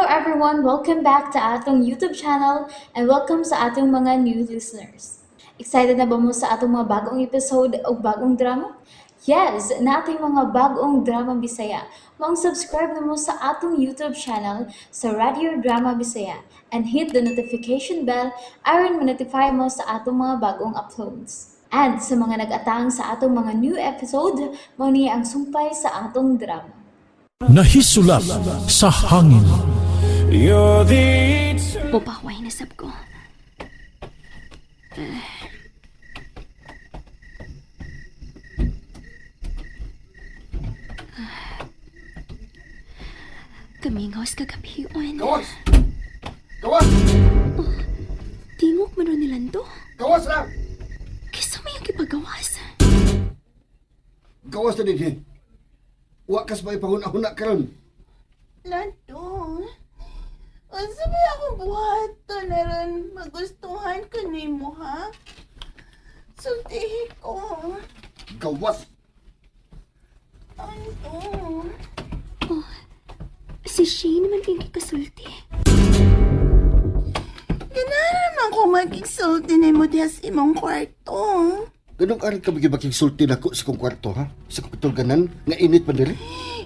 everyone! Welcome back to atong YouTube channel and welcome sa atong mga new listeners. Excited na ba mo sa atong mga bagong episode o bagong drama? Yes, nating mga bagong drama Bisaya. Maong subscribe na mo sa atong YouTube channel sa Radio Drama Bisaya and hit the notification bell aron ma-notify mo sa atong mga bagong uploads. And sa mga nag-atang sa atong mga new episode, mao ni ang sumpay sa atong drama. Nahisulap sa hangin. You're the Pupahuay na sab ko. Kamingaws kagabion. Gawas! Gawas! Tingok man ron nilando. Gawas na! Kisa may ang gipagawas. Gawas na din. Wa kas may panguna-huna karon. Lando, unsa ba ako buhaton na ron magustuhan ka nimo ha? Sultihi ko. Gawas! Lando. Si Shane man yung kikasulti. Ganahan naman ko magigsulti nimo diha sa imong kwarto. Ganong aral ka magibakigsulti nako sa kong kwarto, ha? Sa kong katulganan, nga init man diri.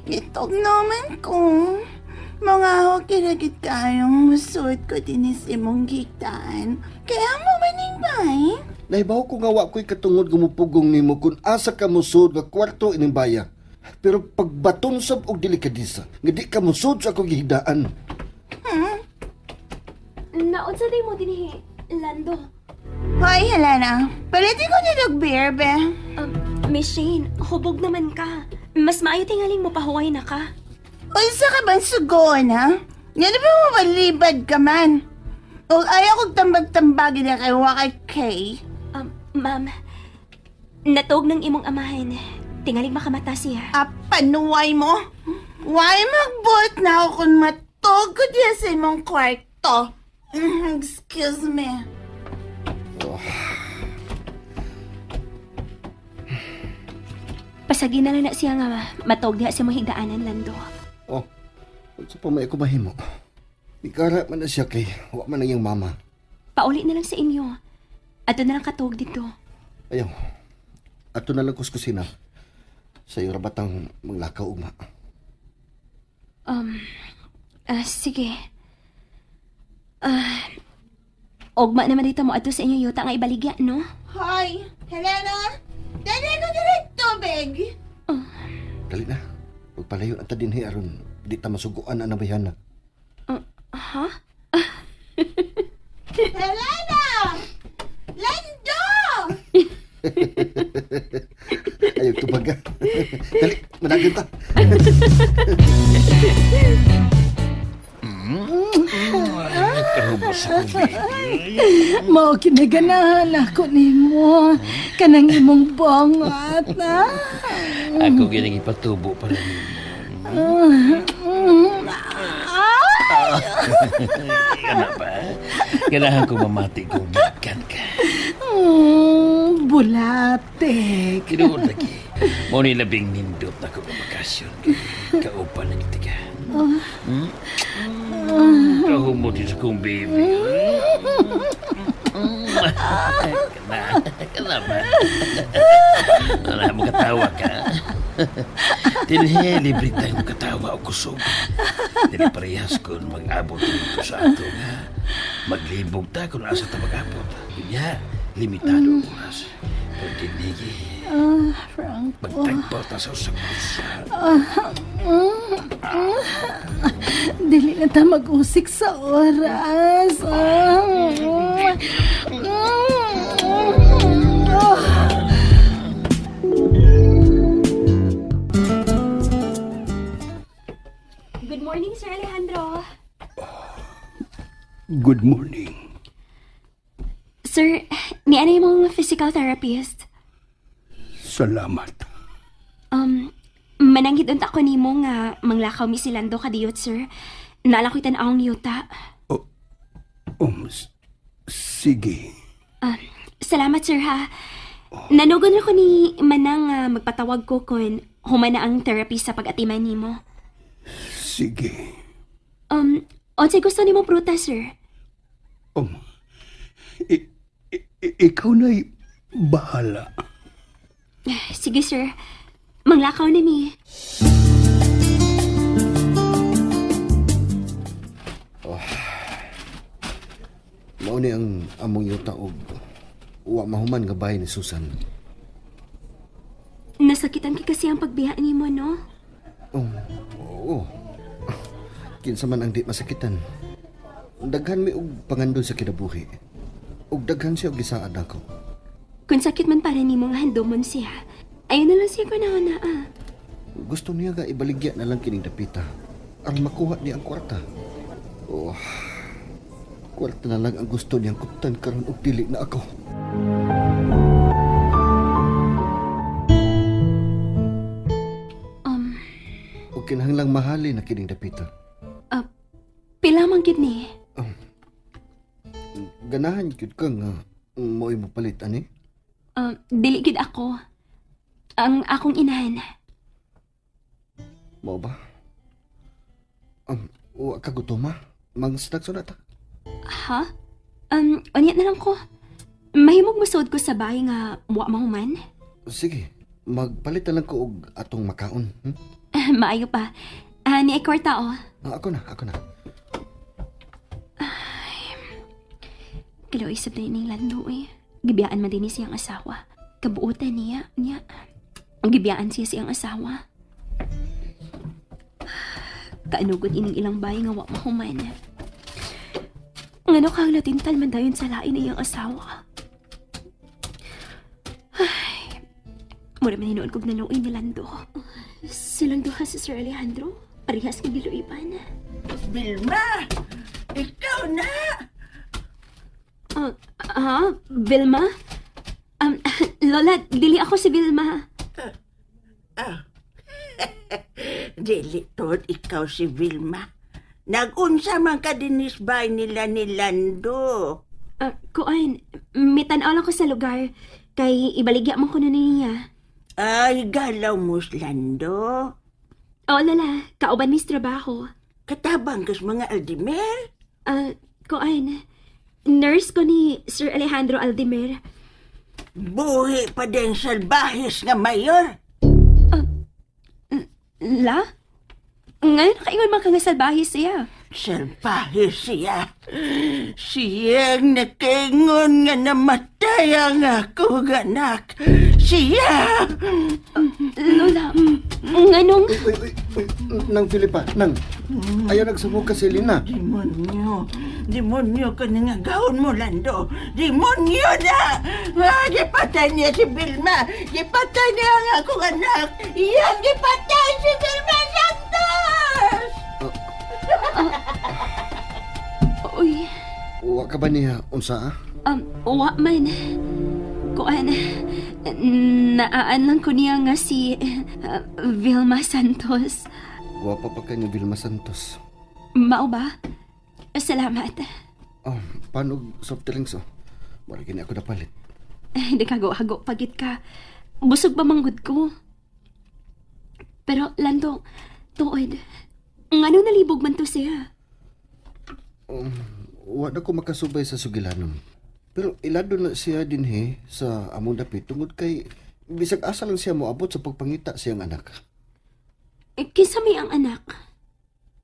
Gitog naman ko. Mga kiragit kayong musuot ko din sa imong gitaan. Kaya mo maning bay? Nahibaw ko nga wa ko'y katungod gumupugong nimo kung asa ka musod nga kwarto ining baya. Pero pagbaton sab og delikadisa, nga di ka musod sa akong gihigdaan. Naunsa day mo dinhi, Lando. Hoy, Helena. Palitin ko nilog beer, be. Miss Shane, hubog naman ka. Mas maayo tingaling mo pahuway na ka. Unsa ka bang sugoon, ha? Nga na ba mo malibad ka man? O ayaw kong tambag-tambagin na kay Wakay Kay. Ma'am, natog ng imong amahan. Tingaling makamata siya. Ah, panuway mo? Why magbuot na ako kung matog ko diya sa imong kwarto? Excuse me. Pasagi na lang na siya nga matog diha sa imong higdaanan, Lando. Oh, unsa pa may ako mahimo? Ikara man na siya kay wa man ang iyang mama. Pauli na lang sa inyo. Ato na lang katog dito. Ayaw. Ato na lang kus kusina. Sa iyo rabatang maglakaw ugma. Sige. Ugma naman dito mo ato sa inyo yuta nga ibaligya, no? Hoy, Helena! Dali ko dili tubig! Dali na. Pagpalayo ang ta dinhi aron di ta masuguan ang nabayhana. Ha? Helena! Lando! Ayaw tubaga. Dali, managan ta. Karubos ako, baby. Mao kinaganahan ako nimo kanang imong bongot na. Ako ginang ipatubo para nimo. Kana ba? Kailangan ko mamati kung gikan ka. Bulatik. Tinuod lagi. Mo ni labing nindot na ko bakasyon. Kaupan na kita ka. Hmm? Kahumot sa kong baby. Kana, kana ba? Wala mo katawa ka. Tinhe, libre tayong katawa o kusog. Dili parehas kung mag-abot dito sa ato nga. Maglibog ta kung asa ta mag-abot. Kanya, limitado ang oras. Pero dinigi, Franco. magtagpo ta sa usang usa. Dili na ta mag-usik sa oras. Ah. Ah. Good morning, Sir Alejandro. Good morning. Sir, ni ano yung mga physical therapist? Salamat. Mananghid unta ko nimo nga manglakaw mi si Lando kadiyot, sir. Naala ko'y tan-awng yuta. Sige. Salamat, sir, ha. Nanugon ko ni Manang nga magpatawag ko kun humana ang therapy sa pag-atiman nimo. Sige. Unsay gusto nimo prutas, sir? Ikaw na'y bahala. Sige, sir. Manglakaw na mi. Mao ni ang among yuta og wa mahuman nga bahay ni Susan. Nasakitan ki kasi ang pagbiya nimo, no? Oh, oo. Kinsa man ang di masakitan. Daghan mi og pangandoy sa kinabuhi. Og daghan siya og gisaad ako. Kung sakit man para nimo nga handomon siya, ayaw na lang siya kunahon na ah. Gusto niya nga ibaligya na lang kining dapita. Aron makuha niya ang kwarta. Oh, kwarta na lang ang gusto niyang kuptan karon og dili na ako. Og kinahanglang mahali na kining dapita. Pila man gid ni. Ganahan gyud ka nga mo'y mopalit ani. Dili gid ako. Ang akong inahan. Mao ba? Wa ka gutom ha? Mang-snacks na ta. Ha? Unya na lang ko. Mahimog musuod ko sa bahay nga wa mahuman. Sige, magpalit na lang ko og atong makaon. Maayo pa. Ah, ni kwarta oh. Ah, ako na, ako na. Kilo isip na ining lando eh. Gibiyaan man din ni siyang asawa. Kabuutan niya, niya. Gibiyaan siya siyang asawa. Kaanugod ining ilang bahay nga wa mahuman. Ngano kang natintal man dayon sa lain iyang asawa. Ay, mura man hinuon kog naluoy ni Lando. Silang duha si Sir Alejandro. Parehas kong giluiban. Vilma! Ikaw na! Ah, ah, Vilma? Lola, dili ako si Vilma. Dili tod, ikaw si Vilma. Nagunsa man ka dinis bay nila ni Lando. Ah, kuan, mitanaw lang ko sa lugar. Kay ibaligya man ko na niya. Ay, galaw mo si Lando. Oo, Lola, kauban mis trabaho. Katabang kas mga Aldimer. Ah, kuan, nurse ko ni Sir Alejandro Aldemer. Buhi pa din salbahis nga mayor. La? Ngayon nakaingon man ka nga salbahe siya. Salbahe siya. Siyang nakaingon nga namatay ang akong anak. Siya! Lola, nganong... Uy, uy, uy, nang Filipa, nang. Ayaw nagsabog ka si Lina. Demonyo! Demonyo ka na nga gahon mo, Lando! Demonyo na! Ah, gipatay niya si Vilma! Gipatay niya ang akong anak! Iyang gipatay si Vilma Santos! Uy, Wa ka ba niya unsa ah? Wa man. Kuan, naan lang ko niya nga si Vilma Santos. Gwapa pa ka ni Vilma Santos. Mao ba? Salamat. Oh, paano og soft drinks oh? Wala gini ako napalit. Hindi ka hago pagit ka. Busog pa manggod ko. Pero, Lando, tuod, ngano nalibog man to siya? Wa na ko makasubay sa sugilanon. Pero ilado na siya dinhi sa among dapit tungod kay bisag asa lang siya moabot sa pagpangita siyang anak. Eh, kinsa may ang anak?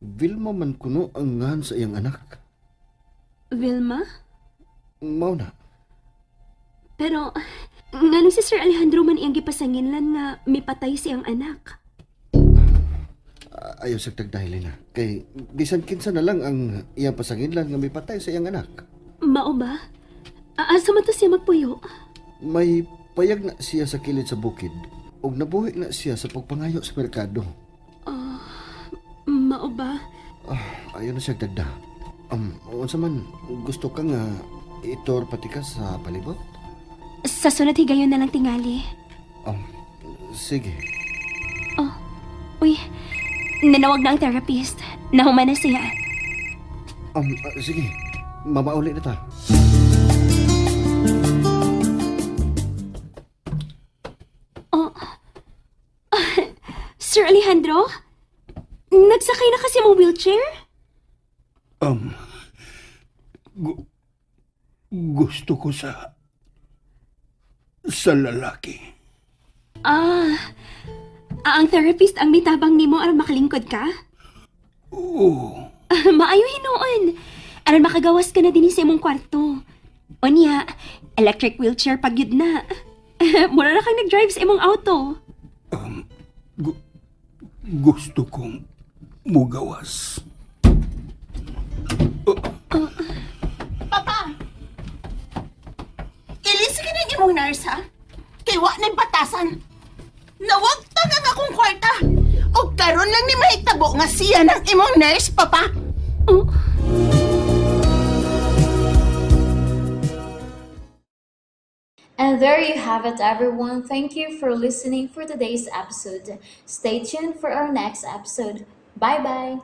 Vilma man kuno ang ngahan sa iyang anak. Vilma? Mao na. Pero, ngano si Sir Alejandro man iyang gipasanginlan nga mipatay siyang anak? Ayaw sa tagdahil na. Kay bisan kinsa na lang ang iyang pasanginlan nga mipatay sa iyang anak. Mao ba? Asa man to siya magpuyo? May payag na siya sa kilid sa bukid ug nabuhi na siya sa pagpangayo sa merkado. Mao ba? Ah, ayaw na siya dagda. Unsa man gusto ka nga itor pati ka sa palibot? Sa sunod higayon na lang tingali. Sige. Uy, nanawag na ang therapist. Nahuman na siya. Sige. Mamauli na ta. Oh. Sir Alejandro? Nagsakay na kasi mong wheelchair? Gusto ko sa lalaki. Ah, ang therapist ang mitabang nimo aron makalingkod ka? Oo. Maayo hinuon. Aron makagawas ka na dinhi sa imong kwarto. Unya, electric wheelchair pag yun na. Mura ra kang nag-drive sa imong auto. Gusto kong mugawas. Papa! Ilis ka ng imong nurse, ha? Kay wa na'y batasan. Nawagtang ang akong kwarta. O karon lang ni mahitabo nga siya ng imong nurse, Papa. Oh. And there you have it, everyone. Thank you for listening for today's episode. Stay tuned for our next episode. Bye bye.